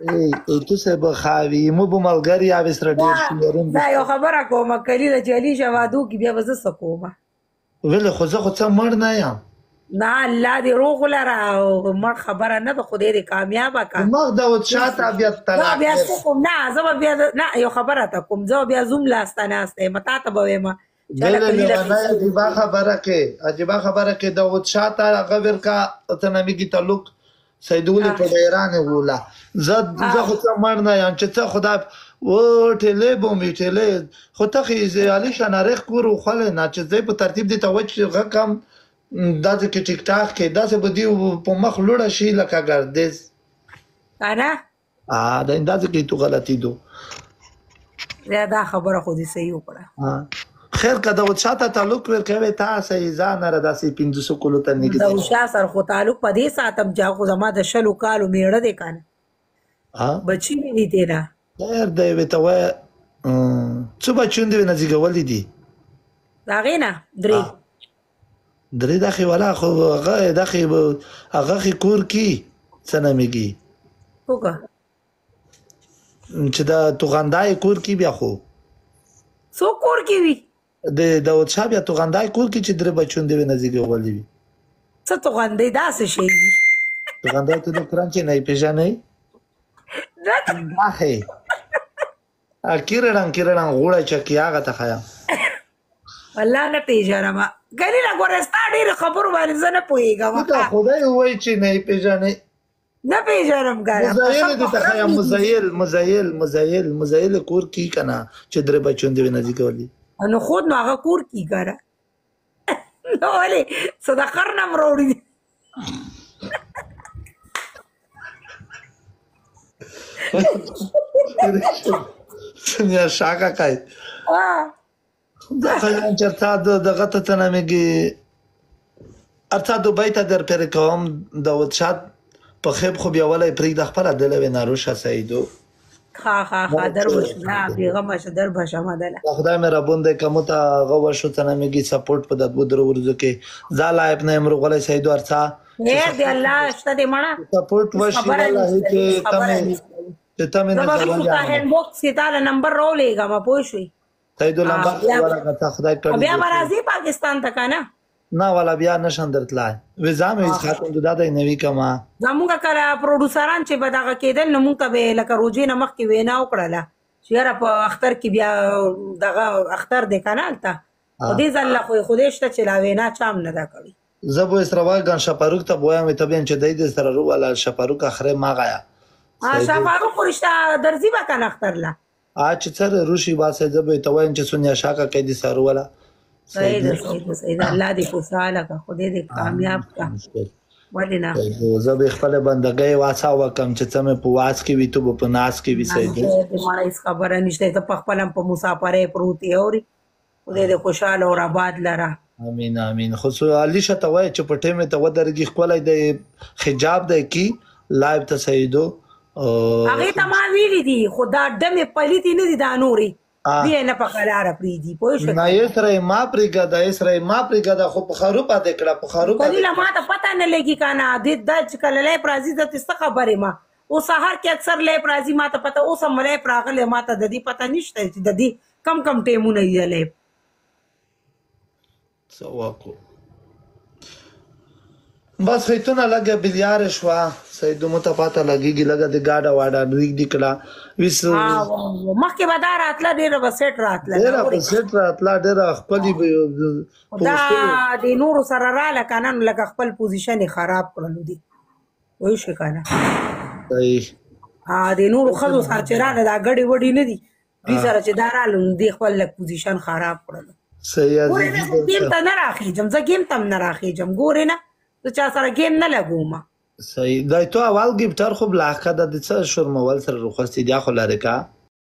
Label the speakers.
Speaker 1: ای تو صاحب خاوي مو به ملګری او سره ډیر شو.
Speaker 2: دا یو خبره کومه کلی د جلی شوادو کې بیا به زه څه کومه؟
Speaker 1: ولې خو زه خو څه مړ نه یم.
Speaker 2: نه الله دې روغ لره، مړ خبره نه ده، خدای دې کامیابه کړه.
Speaker 1: مخ د شا ته بیا طلاق
Speaker 2: بیا څه کوم؟ نه زه به بیا نه یو خبره ته کوم، زه بیا زوم لاسته ناسته یم، تا ته به وایم.
Speaker 1: عجیبه خبره کې، عجیبه خبره کې د شا ته هغه ورکا ته نمیږي تعلق سیدولې په ایران وولا. زه خو څه مړ نه یم چې څه خدای و ټیلې به مې ټیلې خو ته خو علي شنارخ کور وخوړې نه چې زه په ترتیب دې ته وچ غکم داسې کې ټیک ټاک کې داسې به دې په مخ لوړه شي لکه ګردیز
Speaker 2: کنه.
Speaker 1: دا اندازې کې تو غلطي دو.
Speaker 2: دا خبره خو دې صحیح وکړه.
Speaker 1: خیر که د شا ته تعلق ورکوې تا صحیح ځان را داسې 500 کلو ته نږدې.
Speaker 2: د شا سره خو تعلق په دې ساتم چې خو زما د 20 کالو میړه دی کنه، بچی مې دي دی نه.
Speaker 1: خیر دی وی ته وایه څو بچیون دې نه زیږولي دي؟
Speaker 2: د هغې نه درې.
Speaker 1: درې دخې ولا خو هغه دخې هغه خې کور کې څه نومېږي
Speaker 2: څوک
Speaker 1: چې د توغندای کور کې بیا خو
Speaker 2: څوک کور کې وي؟
Speaker 1: د داود شاه بیا توغندای کور کې چې درې بچیون دې نه زیږولي وي.
Speaker 2: څه توغندی داسې شی وي؟
Speaker 1: توغندای ته د قرآن چې نه یې پېژنې؟ داخې کیرړنګ کیرړنګ غوړی چکي هغه ته ښایم.
Speaker 2: والله نه پېژنم ګلیله، ګوره ستا ډېرو خبرو باندې زه نه پوهېږم.
Speaker 1: ته خدای ووایي چې نه یې پېژنې.
Speaker 2: نه پېژنم ګره.
Speaker 1: مزایل دې ته ښایم، مزایل مزایل مزایل مزایل کور کې که نه چې درې بچیون دې نه زیږولي.
Speaker 2: نو خود نو هغه کور کې ګره، نو ولې څه د خر نه هم راوړي دي؟
Speaker 1: څنګه شاکه کوي دا خیال چرته دغه ته څه نومېږي ارڅا دوبۍ ته در پرې کوم د وتشات په خیب خو بیا ولې پرېږده خپله دله وې ناروشه سعیدو.
Speaker 2: ښه ښه ښه در به شو، نه بېغمه شه در به شم دله.
Speaker 1: خدای مهربان دی که مو ته هغه وشو څه نومېږي سپورټ په د دوو درو ورځو کې زه لایب نه یم روغلی سعیدو. ارڅا
Speaker 2: خیر دی الله شته دی مړه
Speaker 1: سپورټ وشي والله چې ته مې چې ته مې
Speaker 2: نه هینډ باکس کې تا له نمبر راولېږم پوه شوې؟
Speaker 1: سعیدو لمبر ورغه ته خدای کړی.
Speaker 2: بیا به راځې پاکستان ته که نه؟
Speaker 1: نه والا بیا نشم درتلای، ویزا مې هیڅ ختم ده دا نوي کما.
Speaker 2: زمونږ کله پروډوسران چې به دغه کېدل نو مونږ ته به یې لکه روژې نه مخکې وینا وکړله چې یاره په اختر کې بیا دغه اختر دی که نه هلته، خو دې ځل له خو یې خدای شته چې لا وینا چا هم نه ده کړې.
Speaker 1: زه به سره وایم شپاروک ته به وایم ته به چې دی دې سره روواله شپاروک اخرې ما غیا.
Speaker 2: شپاروک خو رښتا درځي به که نه اختر له؟
Speaker 1: چې څه روشي باسه زه به ته وایم چې سونیا شاکه کوي دې سره روواله.
Speaker 2: صحیح ده صحیح ده صحیح ده، الله دې خوشحاله کړه، خدای دې کامیاب کړه. ولې نه؟
Speaker 1: زه به خپله بندګۍ واسا وکم چې څه مې په واس کې وي ته به په ناس کې وي. صحیح ده
Speaker 2: مړه هېڅ خبره نشته، ته په خپله هم په مسافرۍ پروت یې اورې، خدای دې خوشحاله او آباد لره.
Speaker 1: امین امین. خو علي شه ته وایه چې په ټیم ته ودرېږي ښکلی دی حجاب دی کی لایو ته سعیدو.
Speaker 2: هغې ته ما ویلي دي خو دا ډمې پلیتې نه دي دا نورې بیا نه په قلاره پرېږدي پوه شوې؟
Speaker 1: نه یې سره یې ما پرېږده، یې سره یې ما پرېږده خو په خروپه دې کړه په خروپه.
Speaker 2: کلیله ما ته پته نه لګي که نه دې دا چې کله لایف راځي زه ترې څه خبر یم؟ اوس سهار کې اکثر لایف راځي ما ته پته، اوس هم لایف راغلی ما ته د دې پته نشته چې د دې کم کم ټیمونه دي د لایف.
Speaker 1: څه وکړو بس خیتونه لږه بلیاره شوه سیدو مو ته پته لګېږي لږه د ګاډه واډه نږدې کړه ویس.
Speaker 2: مخکې به دا راتله ډېره به سیټ راتله،
Speaker 1: ډېره به سیټ راتله ډېره ښکلې به
Speaker 2: دا د نورو سره راله که نه نو لکه خپل پوزیشن یې خراب کړلو دي پوه شوې که نه؟
Speaker 1: صحیح.
Speaker 2: د نورو ښځو سره چې راله دا ګډې وډې نه دي دوی سره چې دا راله نو دې خپل لږ پوزیشن خراب کړلو.
Speaker 1: صحیح.
Speaker 2: ګورې نه زه ګیم ته نه راخېږم، زه ګیم ته هم نه راخېږم، ګورې نه زه چا سره ګیم نه لګوم.
Speaker 1: صحیح. دا تو اول ګیفټر خو بلاکه ده د څه شرمول سره رخصتي دی خو لرې کا.